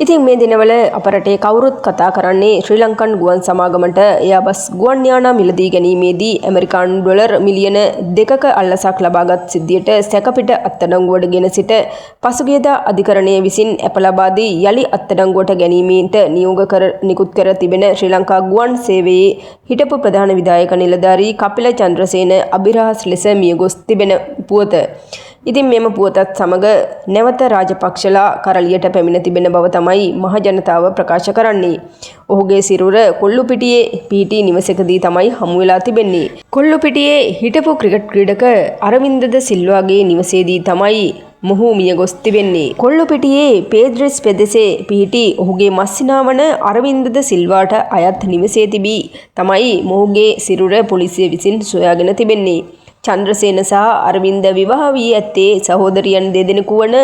ඉතින් මේ දිනවල අප රටේ කවුරුත් කතා කරන්නේ ශ්‍රී ලංකන් ගුවන් සමාගමට එයාබස් ගුවන් යානා මිලදී ගැනීමේදී ඇමරිකානු ඩොලර් මිලියන 2ක අල්ලසක් ලබාගත් සිද්ධියට සැකපිට අත්අඩංගුවට ගෙන සිට පසුගියදා අධිකරණය විසින් ඇප ලබා දී යලි අත්අඩංගුවට ගැනීමට නියෝග කර නිකුත් කර තිබෙන ශ්‍රී ලංකා ගුවන් සේවයේ හිටපු ප්‍රධාන විධායක නිලධාරී කපිල චන්ද්‍රසේන අබිරහස් ලෙස මියගොස් තිබෙන පුවත. ඉතින් මෙම පුවතත් සමග නැවත රාජපක්ෂලා කරලියට පැමිණ තිබෙන බව තමයි මහ ජනතාව ප්‍රකාශ කරන්නේ. ඔහුගේ සිරුර කොල්ලුපිටියේ පිහිටි නිවසකදී තමයි හමු වෙලා තිබෙන්නේ. කොල්ලුපිටියේ හිටපු ක්‍රිකට් ක්‍රීඩක අරවින්ද ද සිල්වාගේ නිවසේදී තමයි මොහු මියගොස් තිබෙන්නේ. කොල්ලුපිටියේ පේද්‍රිස් පෙදෙසේ පිහිටි ඔහුගේ මස්සිනා වන අරවින්ද ද සිල්වාට අයත් නිවසේ තිබී තමයි මොහුගේ සිරුර පොලිසිය විසින් සොයාගෙන තිබෙන්නේ. චන්ද්‍රසේන සහ අරවින්ද විවාහ වී ඇත්තේ සහෝදරියන් දෙදෙනෙකු වන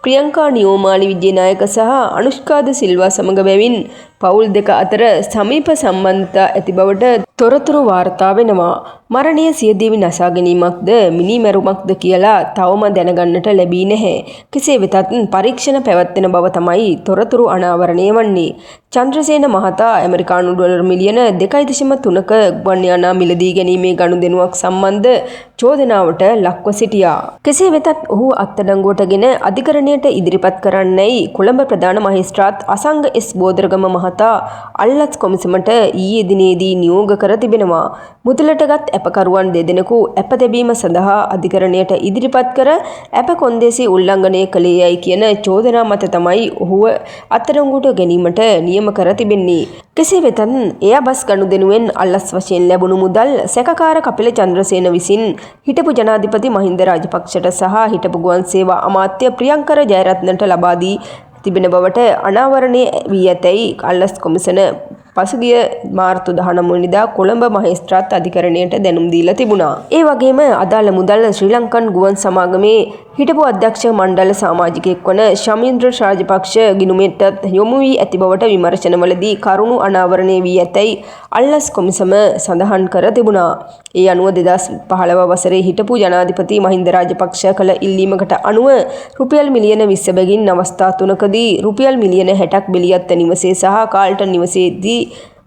ප්‍රියංකා නියෝමාලි විජේනායක සහ අනුෂ්කා ද සිල්වා සමග බැවින් පවුල් දෙක අතර සමීප සම්බන්ධතා ඇති බවට තොරතුරු වාර්තා වෙනවා. මරණය සියදිවි නසා ගැනීමක්ද මිනී මැරුමක්ද කියලා තවම දැනගන්නට ලැබී නැහැ. කෙසේ වෙතත් පරීක්ෂණ පැවැත්වෙන බව තමයි තොරතුරු අනාවරණය වන්නේ. චන්ද්‍රසේන මහතා ඇමරිකානු ඩොලර් මිලියන 2.3ක ගුවන් යානා මිලදී ගැනීමේ ගනුදෙනුවක් සම්බන්ධ චෝදනාවට ලක්ව සිටියා. කෙසේ වෙතත් ඔහු අත්අඩංගුවටගෙන අධිකරණයට ඉදිරිපත් කරන්නැයි කොළඹ ප්‍රධාන මහේස්ත්‍රාත් අසංග එස් බෝදරගම මහතා අල්ලස් කොමිසමට ඊයේ දිනේදී නියෝග කර තිබෙනවා. මුදලටගත් ඇපකරුවන් දෙදෙනෙකු ඇප තැබීම සඳහා අධිකරණයට ඉදිරිපත් කර ඇප කොන්දේසි උල්ලංඝනය කළේ යයි කියන චෝදනා මත තමයි ඔහුව අත්අඩංගුවට ගැනීමට නියම කර තිබෙන්නේ. කෙසේ වෙතත් එයාබස් ගනුදෙනුවෙන් අල්ලස් වශයෙන් ලැබුණු මුදල් සැකකාර කපිල චන්ද්‍රසේන විසින් හිටපු ජනාධිපති මහින්ද රාජපක්ෂට සහ හිටපු ගුවන් සේවා අමාත්‍ය ප්‍රියංකර ජයරත්නට ලබා දී තිබෙන බවට අනාවරණය වී ඇතැයි අල්ලස් කොමිසම පසුගිය මාර්තු 19 වෙනිදා කොළඹ මහේස්ත්‍රාත් අධිකරණයට දැනුම් දීලා තිබුණා. ඒ වගේම අදාළ මුදල් ශ්‍රී ලංකන් ගුවන් සමාගමේ හිටපු අධ්‍යක්ෂ මණ්ඩල සමාජිකයෙක් වන ශමීන්ද්‍ර රාජපක්ෂ ගිණුමටත් යොමු වී ඇති බවට විමර්ශනවලදී කරුණු අනාවරණය වී ඇතැයි අල්ලස් කොමිසම සඳහන් කර තිබුණා. ඒ අනුව 2015 වසරේ හිටපු ජනාධිපති මහින්ද රාජපක්ෂ කළ ඉල්ලීමකට අනුව රුපියල් මිලියන 20 බැගින් අවස්ථා තුනකදී රුපියල් මිලියන 60ක් බෙලියත්ත නිවසේ සහ කාල්ටන් නිවසේදී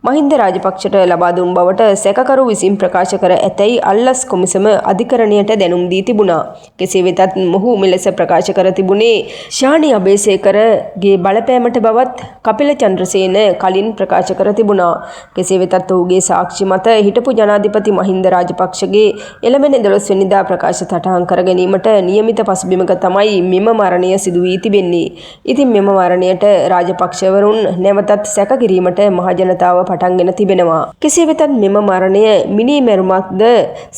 මහින්ද රාජපක්ෂට ලබා දුන් බවට සැකකරු විසින් ප්‍රකාශ කර ඇතැයි අල්ලස් කොමිසම අධිකරණයට දැනුම් දී තිබුණා. කෙසේ වෙතත් මොහු මෙලෙස ප්‍රකාශ කර තිබුණේ ශානි අබේසේකරගේ බලපෑමට බවත් කපිල චන්ද්‍රසේන කලින් ප්‍රකාශ කර තිබුණා. කෙසේ වෙතත් ඔහුගේ සාක්ෂි මත හිටපු ජනාධිපති මහින්ද රාජපක්ෂගේ එළඹෙන 12 වෙනිදා ප්‍රකාශ සටහන් කර ගැනීමට නියමිත පසුබිමක තමයි මෙම මරණය සිදු වී තිබෙන්නේ. ඉතින් මෙම මරණයට රාජපක්ෂවරුන් නැවතත් සැක කිරීමට මහජනතාව පටන්ගෙන තිබෙනවා. කෙසේ වෙතත් මෙම මරණය මිනී මැරුමක්ද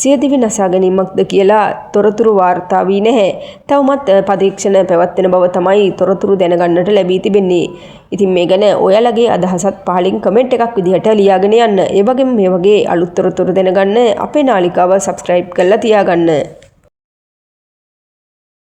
සියදිවි නසා ගැනීමක්ද කියලා තොරතුරු වාර්තා වී නැහැ. තවමත් පරීක්ෂණ පැවැත්වෙන බව තමයි තොරතුරු දැනගන්නට ලැබී තිබෙන්නේ. ඉතින් මේ ගැන ඔයාලගේ අදහසත් පහලින් කමෙන්ට් එකක් විදිහට ලියාගෙන යන්න. ඒ වගේම මේ වගේ අලුත් තොරතුරු දැනගන්න අපේ නාලිකාව සබ්ස්ක්‍රයිබ් කරලා තියාගන්න.